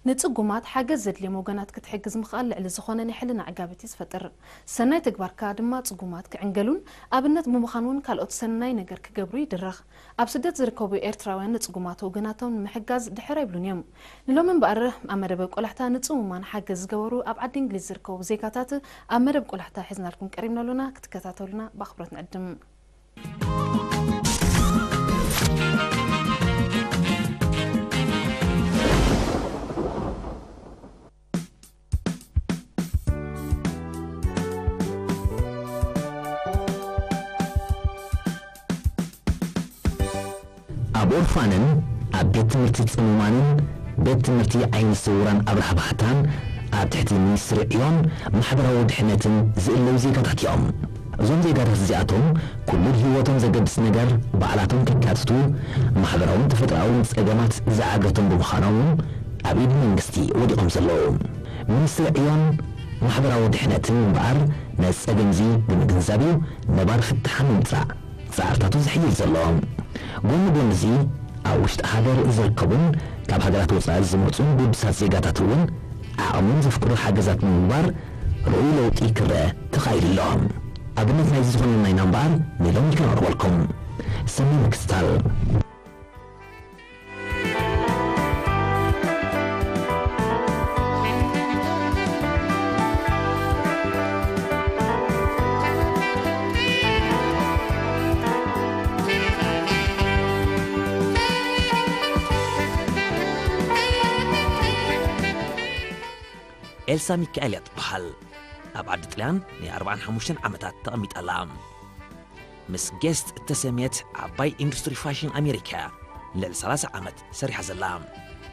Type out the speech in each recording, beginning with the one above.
ንጽጉማት ሓገዝ ዘድልዮም ወገናት ክትሕግዝ ምኽኣል ልዕሊ ዝኾነ ናይ ሕልና ዕጋበት እዩ ዝፈጥር። ሰናይ ተግባርካ ድማ ጽጉማት ክዕንገሉን ኣብነት ብምዃን እውን ካልኦት ሰናይ ነገር ክገብሩ ይድረኽ። ኣብ ስደት ዝርከቡ ኤርትራውያን ንጽጉማት ወገናቶም ንምሕጋዝ ድሕር ኣይብሉን እዮም። ንሎሚ እምበኣር ኣብ መደብ ቆላሕታ ንጽሙማን ሓገዝ ዝገበሩ ኣብ ዓዲ እንግሊዝ ዝርከቡ ዜጋታት ኣብ መደብ ቆላሕታ ሒዝናልኩም ቀሪብና ኣሎና። ክትከታተሉና ብኣኽብሮት ንዕድም። ኣብ ኦርፋንን ኣብ ቤት ትምህርቲ ጽሙማንን ቤት ትምህርቲ ዓይኒ ስውራን ኣብርሃ ባህታን ኣብ ትሕቲ ሚኒስትሪ ዕዮን ማሕበራዊ ድሕነትን ዝእለዩ ዜጋታት እዮም። እዞም ዜጋታት እዚኣቶም ኩሉ ንህይወቶም ዘገድስ ነገር ባዕላቶም ከካትቱ ማሕበራውን ተፈጥሮኣውን ጸገማት ዝዓገቶም ብምዃኖም ኣብ ኢድ መንግስቲ ወዲቖም ዘለዉ። ሚኒስትሪ ዕዮን ማሕበራዊ ድሕነትን እምበኣር ነዚ ጸገም እዚ ብምግንዛብ እዩ ነባር ፍታሕ ንምምጻእ ጻዕርታቱ ዝሕይል ዘሎ። ጎኒ ጎኒ እዚ ኣብ ውሽጢ ሃገር ዝርከቡን ካብ ሃገራት ወጻኢ ዝመጹን ግዱሳት ዜጋታት እውን ዓቕሞም ዘፍቅዶ ሓገዛት ብምግባር ርኡይ ለውጢ ክረአ ተኻኢሉ ኣሎ። ኣብነት ናይዚ ዝኾነና ኢና እምበኣር ንሎሚ ከነቕርበልኩም። ሰኒ ምክስታል። ኤልሳ ሚካኤል እያ ትበሃል። ኣብ ዓዲ ጥልያን ናይ ኣርባዓን ሓሙሽተን ዓመታት ተቐሚጣ ኣላ። ምስ ጌስት እተሰምየት ዓባይ ኢንዱስትሪ ፋሽን ኣሜሪካ እያ ልዕሊ ሰላሳ ዓመት ሰሪሓ ዘላ።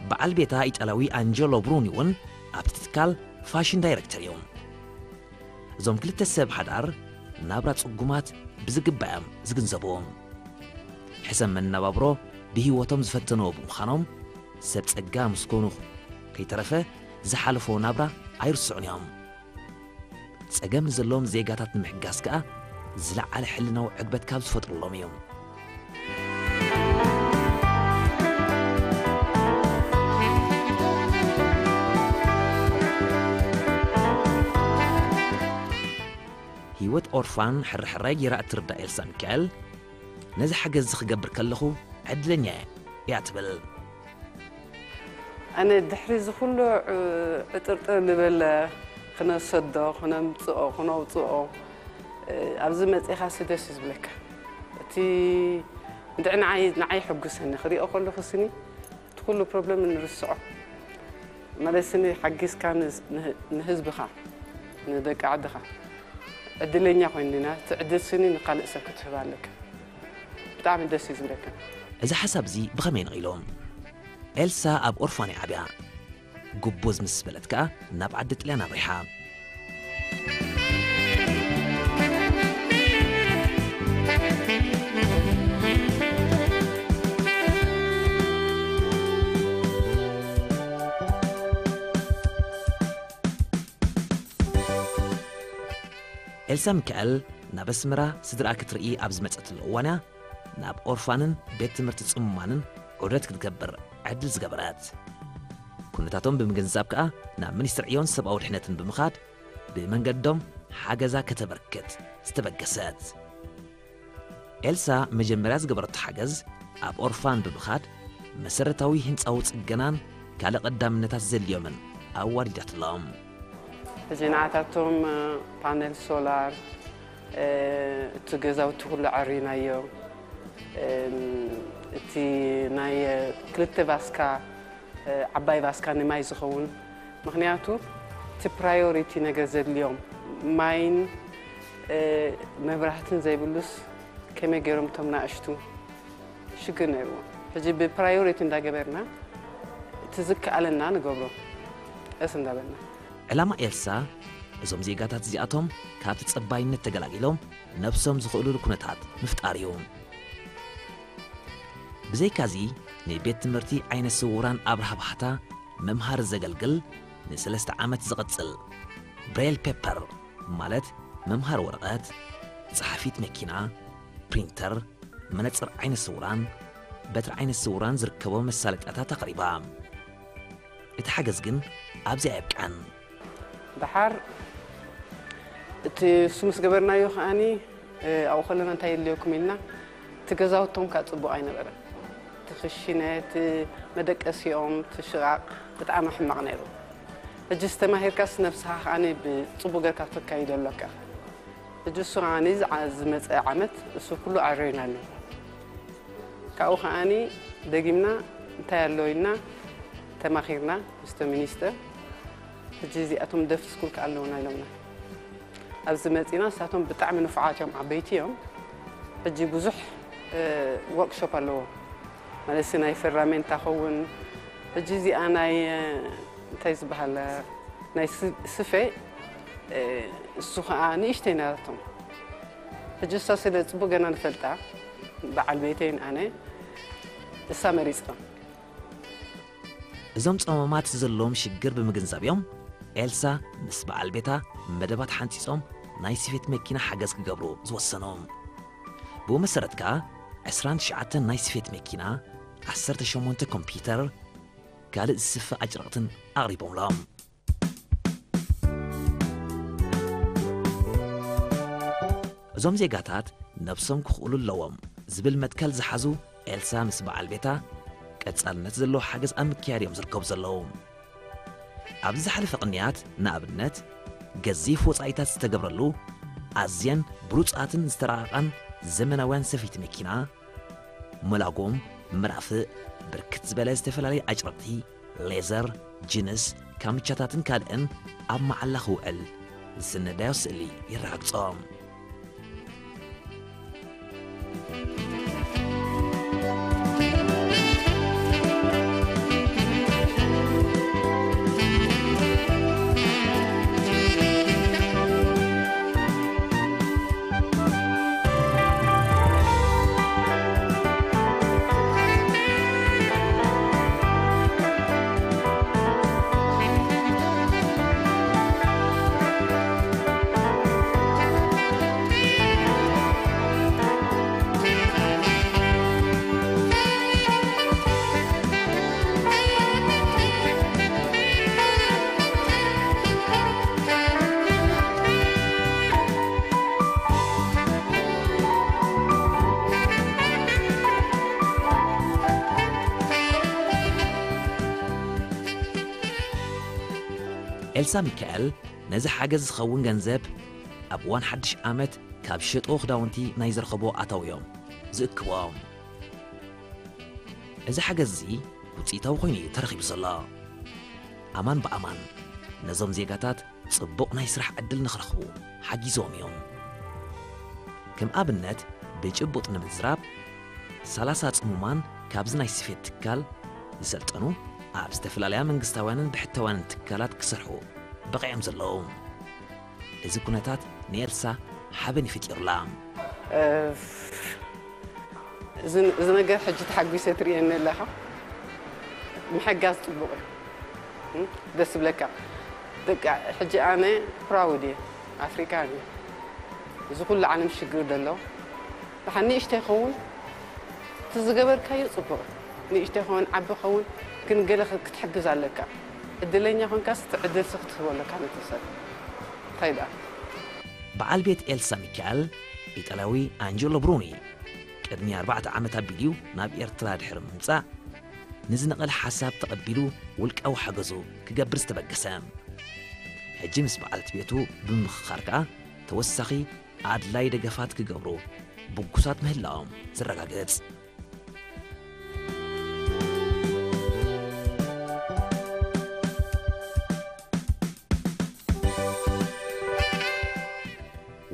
በዓል ቤታ ኢጣልያዊ ኣንጀሎ ብሩኒ እውን ኣብቲ ትካል ፋሽን ዳይረክተር እዩ። እዞም ክልተ ሰብ ሓዳር ናብራ ጽጉማት ብዝግባእ እዮም ዝግንዘብዎ። ሕሰም መነባብሮ ብህይወቶም ዝፈተንዎ ብምዃኖም ሰብ ጸጋ ምስ ኮኑ ከይተረፈ ዝሓለፍዎ ናብራ ኣይርስዑን እዮም። ጸገም ንዘለዎም ዜጋታት ንምሕጋዝ ከኣ ዝለዓለ ሕልናዊ ዕግበት ካብ ዝፈጥሩሎም እዩ። ህይወት ኦርፋን ሕርሕራይ ጌራ እትርዳእ ኤልሳ ሚካኤል፣ ነዚ ሓገዝ እዚ ክገብር ከለኹ ዕድለኛ እየ እያ ትብል። ኣነ ድሕሪ እዚ ኩሉ ዕ-፣ ዕጥርጥር ዝበለ ክነሰዶ፣ ክነምጽኦ፣ ክነውጽኦ፣ እ፣ ኣብዚ መጺኻሲ ደስ እዩ ዝብለካ። እቲ እንድዒ ንዓይ፣ ንዓይ የሐጉሰኒ። ክሪኦ ከለኹ ስኒ እቲ ኩሉ ፕሮብለም ንርስዖ። ማለት ስኒ ሓጊዝካ ንዝ-፣ ንህ-፣ ንህዝብኻ፣ ንደቂ ዓድኻ ዕድለኛ ኮይንና፣ እቲ ዕድል ስኒ ንኻልእ ሰብ ክትህብ ኣለካ። ብጣዕሚ ደስ እዩ ዝብለካ። እዚ ሓሳብ እዚ ብኸመይ ነቒሉ? ኤልሳ ኣብ ኦርፋን እያ ዓብያ። ጉቡዝ ምስ በለት ከኣ ናብ ዓዲ ጥልያን ኣብሪሓ። ኤልሳ ሚካኤል ናብ ኣስመራ ስድራኣ ክትርኢ ኣብ ዝመጸትሉ እዋን እያ ናብ ኦርፋንን ቤት ትምህርቲ ጽሙማንን ዑደት ክትገብር ዕድል ዝገበረት። ኩነታቶም ብምግንዛብ ከኣ ናብ ሚኒስትሪ ዕዮን ሰብኣዊ ድሕነትን ብምኻድ ብመንገዶም ሓገዛ ከተበርክት ዝተበገሰት። ኤልሳ መጀመርያ ዝገበረቶ ሓገዝ ኣብ ኦርፋን ብምኻድ መሰረታዊ ህንጻዊ ጽገናን ካልእ ቀዳምነታት ዘድልዮምን ኣዋዲዳትሎም። ሕጂ ንዓታቶም ፓነል ሶላር፣ እ፣ እቲ ገዛውቲ ኩሉ ዓሪናዮ። እም፣ እቲ ናይ ክልተ ቫስካ፣ እ፣ ዓባይ ቫስካ ንማይ ዝኸውን። ምኽንያቱ እቲ ፕራዮሪቲ ነገር ዘድልዮም ማይን፣ እ፣ መብራህትን ዘይብሉስ ከመይ ገይሮም እቶም ናእሽቱ ሽግር ነይርዎ። ሕጂ ብፕራዮሪቲ እንዳገበርና እቲ ዝከኣለና ንገብሮ። ቀስ እንዳበልና። ዕላማ ኤልሳ እዞም ዜጋታት እዚኣቶም ካብ ተጸባይነት ተገላጊሎም ነብሶም ዝኽእሉሉ ኩነታት ምፍጣር እዩ። ብዘይካዚ ንቤት ትምህርቲ ዓይነ ስውራን ኣብርሃ ባህታ መምሃሪ ዘገልግል ንሰለስተ ዓመት ዝቕጽል ብሬል ፔፐር ማለት መምሃሪ ወረቐት፣ ጸሓፊት መኪና፣ ፕሪንተር፣ መነጽር ዓይነ ስውራን፣ በትሪ ዓይነ ስውራን ዝርከቦ መሳለጥያታት ኣቕሪባ። እቲ ሓገዝ ግን ኣብዚ ኣየብቃን። ደሓር እቲ እሱ ምስ ገበርናዮ ከዓኒ ኣብኡ ከለና እንታይ የድልየኩም ኢልና እቲ ገዛውቶም ከዓ ፅቡቕ ኣይነበረን። እቲ ክሽነ፣ እቲ መደቀሲኦም፣ እቲ ሽቓቕ ብጣዕሚ ሕማቕ ነይሩ። ሕጂ ዝተማሂርካስ ነብስኻ ከዓኒ ብፅቡቕ ጌርካ ክተካይዶ ኣለካ። ሕጂ እሱ ከዓኒ ዝዓ- ዝመፀ ዓመት እሱ ኩሉ ኣረይና ኣሎ። ካብኡ ከዓኒ ደጊምና እንታይ ኣሎ ኢልና ተማኺርና ምስቶም ሚኒስተር። ሕጂ እዚኣቶም ደፍ ስኩል ከ ኣለውና ኢሎምና። ኣብዚ መፂና ንሳቶም ብጣዕሚ ንፉዓት እዮም፣ ዓበይቲ እዮም። ሕጂ ብዙሕ ወርክሾፕ ኣለዎ ማለት ናይ ፈራሜንታ ኸውን። ሕጂ እዚኣ ናይ እንታይ ዝበሃል ናይ ስፌ እሱ ከዓ ንእሽተይ ናቶም። ሕጂ እሳ ስለ ፅቡቅ ገና ንፈልጣ በዓል ቤተይን ኣነ እሳ መሪፅና። እዞም ጸመማት ዘለዎም ሽግር ብምግንዛብ እዮም ኤልሳ ምስ በዓል ቤታ መደባት ሓንጺጾም ናይ ስፌት መኪና ሓገዝ ክገብሩ ዝወሰኑ። ብኡ መሰረት ከኣ ዕስራን ትሽዓተን ናይ ስፌት መኪና፣ ዓሰርተ ሸሞንተ ኮምፒውተር፣ ካልእ ዝስፈ ኣጭርቕትን ኣቕሪቦምሎም። እዞም ዜጋታት ነብሶም ክኽእሉ ኣለዎም ዝብል መትከል ዝሓዙ ኤልሳ ምስ በዓል ቤታ ቀጻልነት ዘለዎ ሓገዝ ኣብ ምክያድ እዮም ዝርከቡ ዘለዉ። ኣብዚ ዝሓለፈ ቅንያት ንኣብነት ገዚፍ ወጻኢታት ዝተገብረሉ ኣዝየን ብሉጻትን ዝተራቐቓን ዘመናውያን ሰፈይቲ መኪና መላጎም፣ መራፍእ፣ ብርክት ዝበለ ዝተፈላለዩ ኣጭረቕቲ፣ ሌዘር፣ ጅንስ፣ ካምቻታትን ካልእን ኣብ መዓላ ክውዕል ዝስነዳዮ ስእሊ የረጋግጾ። ኤልሳ ሚካኤል ነዚ ሓገዝ ዝኸውን ገንዘብ ኣብ እዋን ሓድሽ ዓመት ካብ ዝሸጥዎ ክዳውንቲ ናይ ዝረኸብዎ ኣታዊ እዮም ዝእክቦ። እዚ ሓገዝ እዚ ውፅኢታዊ ኮይኑ እዩ ተረኺቡ ዘሎ። ኣማን ብኣማን ነዞም ዜጋታት ፅቡቕ ናይ ስራሕ ዕድል ንኽረኽቡ ሓጊዞም እዮም። ከም ኣብነት ብጭቡጥ ንምዝራብ ሰላሳ ፅሙማን ካብዚ ናይ ስፌት ትካል ዝሰልጠኑ ኣብ ዝተፈላለያ መንግስታውያንን ብሕታውያንን ትካላት ክሰርሑ በቒዖም ዘለዉ። እዚ ኩነታት ንኤልሳ ሓበን እዩ ፈጢሩላ። እዚ ነገር ሕጂ ተሓጒሰ ትርእየኒ ኣለኻ። ምሕጋዝ ጽቡቕ እዩ። እም፣ ደስ ይብለካ። በቃ ሕጂ ኣነ ፕራውድ እየ። ኣፍሪካን እየ። እዚ ኩሉ ዓለም ሽግር ዘሎ። ደሓን ንእሽተይ ይኸውን፣ እቲ ዝገበርካዮ ጽቡቕ። ንእሽተይ ይኸውን፣ ዓቢ ይኸውን፣ ግን ገለ ክትሕግዝ ኣለካ። ዕድለኛ ኮንካስ እቲ ዕድልሲ ክትህቦ ኣለካ ነቲ ሰብ። እንታይ ደኣ? በዓል ቤት ኤልሳ ሚካኤል፣ ኢጣልያዊ ኣንጀሎ ብሩኒ፣ ቅድሚ ኣርባዕተ ዓመት ኣቢሉ ናብ ኤርትራ ድሕሪ ምምጻእ፣ ንዝነቐለ ሓሳብ ተቐቢሉ ውልቃዊ ሓገዙ ክገብር ዝተበገሰ። ሕጂ ምስ በዓልቲ ቤቱ ብምምኽኻር ከኣ፣ ተወሳኺ ኣድላይ ደገፋት ክገብሩ ብጉሳት ምህላዎም ዝረጋገጽ።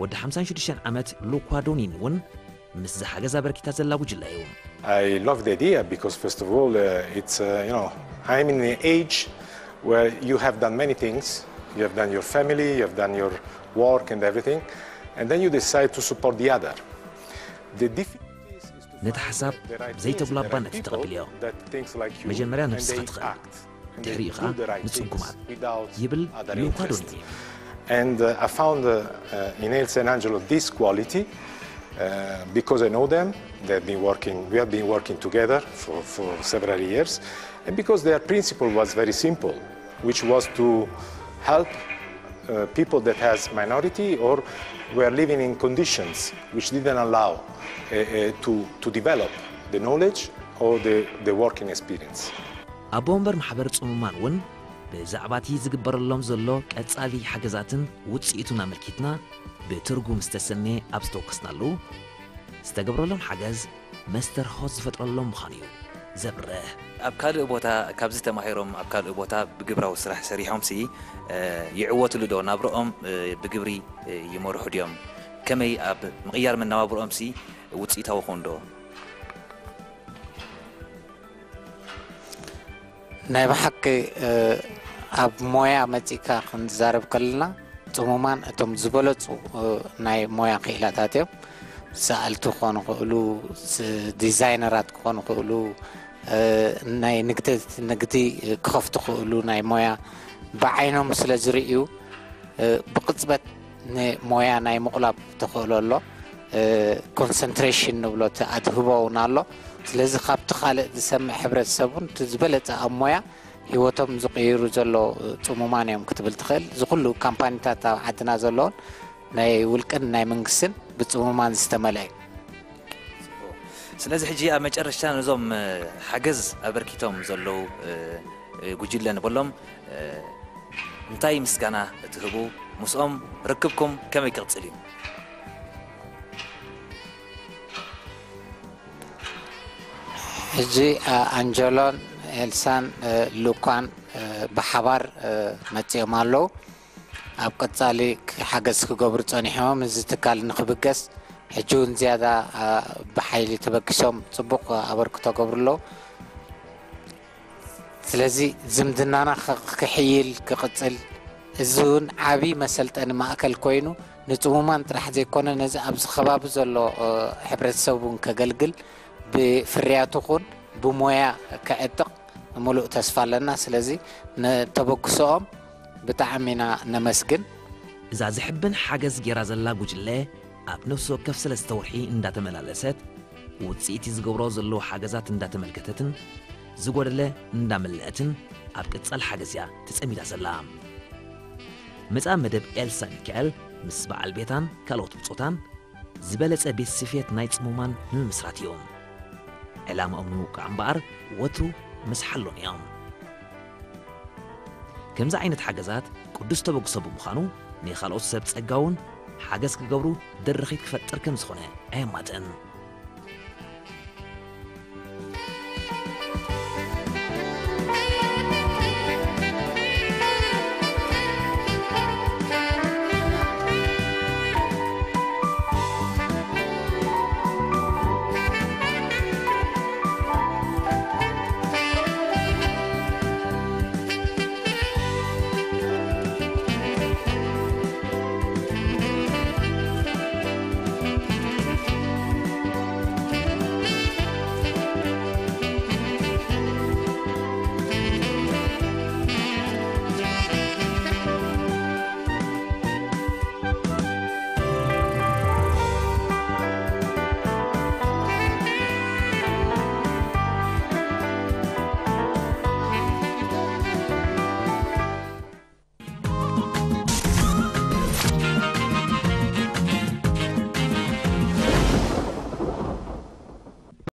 ወዲ ሓምሳን ሽዱሽተን ዓመት ሉኳ ዶኒን እውን ምስዚ ሓገዝ ኣበርኪታ ዘላ ጉጅለ እዩ። I love the idea because, first of all, uh, it's, uh, you know, I'm in an age where you have done many things. You have done your family, you have done your work and everything, and then you decide to support the other. The difficulty is to ነቲ ሓሳብ ብዘይተጉላባነት ተቐቢልዮ። መጀመርያ ነብስኻ ትኽእል፣ ድሕሪኡ ኸኣ ንጽጉማት፣ ይብል ሉካ ዶኒ። And uh, I found uh, uh, in El San Angelo this quality uh, because I know them. They've been working, we have been working together for, for several years. And because their principle was very simple, which was to help uh, people that has minority or were living in conditions which didn't allow uh, uh, to, to develop the knowledge or the, the working experience. ኣቦ ወንበር ማሕበር ጽሙማን እውን ብዛዕባ እቲ ዝግበረሎም ዘሎ ቀጻሊ ሓገዛትን ውጽኢቱን ኣመልኪትና ብትርጉም ዝተሰነየ ኣብ ዝተወከስናሉ ዝተገብረሎም ሓገዝ መስተርሆት ዝፈጥረሎም ምዃኑ እዩ ዘብርህ። ኣብ ካልእ ቦታ ካብዚ ተማሂሮም ኣብ ካልእ ቦታ ብግብራዊ ስራሕ ሰሪሖም ሲ ይዕወትሉ ዶ? ናብረኦም ብግብሪ ይመርሑ ድዮም? ከመይ ኣብ ምቕያር መነባብሮኦም ሲ ውፅኢታዊ ኾን ዶ? ናይ ብሓቂ ኣብ ሞያ መፂእካ ክንዛረብ ከለና ፅሙማን እቶም ዝበለፁ ናይ ሞያ ክኢላታት እዮም። ሰኣልቲ ክኾኑ ክእሉ፣ ዲዛይነራት ክኾኑ ክእሉ፣ ናይ ንግዲ ክኸፍቱ ክእሉ ናይ ሞያ ብዓይኖም ስለ ዝርእዩ ብቕፅበት ንሞያ ናይ ምቑላብ ተኽእሎ ኣሎ። ኮንሰንትሬሽን ንብሎ እቲ ኣድህቦ እውን ኣሎ። ስለዚ ካብቲ ካልእ ዝሰምዕ ሕብረተሰብ እውን እቲ ዝበለፀ ኣብ ሞያ ህይወቶም ዝቕይሩ ዘሎ ፅሙማን እዮም ክትብል ትኽእል። እዚ ኩሉ ካምፓኒታት ኣብ ዓድና ዘለውን ናይ ውልቅን ናይ መንግስትን ብፅሙማን ዝተመልአ እዩ። ስለዚ ሕጂ ኣብ መጨረሽታ ነዞም ሓገዝ ኣበርኪቶም ዘለዉ ጉጅለ ንበሎም እንታይ ምስጋና ትህቡ? ምስኦም ርክብኩም ከመይ ክቕፅል እዩ? ሕጂ ኣንጀሎን ኤልሳን ሉኳን ብሓባር መፂኦም ኣለዉ። ኣብ ቀፃሊ ሓገዝ ክገብሩ ፀኒሖም እዚ ትካል ንክብገስ ሕጂ እውን ዝያዳ ብሓይሊ ተበጊሶም ፅቡቕ ኣበርክቶ ገብሩ ኣለዉ። ስለዚ ዝምድናና ክሕይል ክቕፅል፣ እዚ እውን ዓብዪ መሰልጠኒ ማእከል ኮይኑ ንፅሙማን ጥራሕ ዘይኮነ ነዚ ኣብዚ ከባቢ ዘሎ ሕብረተሰብ እውን ከገልግል ብፍርያቱ ኹን ብሞያ ክዕጥቕ ሙሉእ ተስፋ ኣለና። ስለዚ ንተበግሶኦም ብጣዕሚ ኢና ነመስግን። እዛ ዝሕብን ሓገዝ ጌራ ዘላ ጉጅለ ኣብ ነፍሲ ወከፍ ሰለስተ ወርሒ እንዳተመላለሰት ውፅኢቲ ዝገብሮ ዘለዉ ሓገዛት እንዳተመልከተትን ዝጎደለ እንዳመለአትን ኣብ ቅፃል ሓገዝ እያ ተፀሚዳ ዘላ። መፃ መደብ ኤልሳ ሚካኤል ምስ በዓል ቤታን ካልኦት ብፆታን ዝበለፀ ቤት ስፌት ናይ ፅሙማን ንምምስራት እዮም። ዕላማኦም ንምውቃዕ እምበኣር ወትሩ ምስ ሓሎን እዮም። ከምዚ ዓይነት ሓገዛት ቅዱስ ተበግሶ ብምዃኑ ንኻልኦት ሰብ ጸጋ እውን ሓገዝ ክገብሩ ድርኺት ክፈጥር ከም ዝኾነ ኣየማትእን።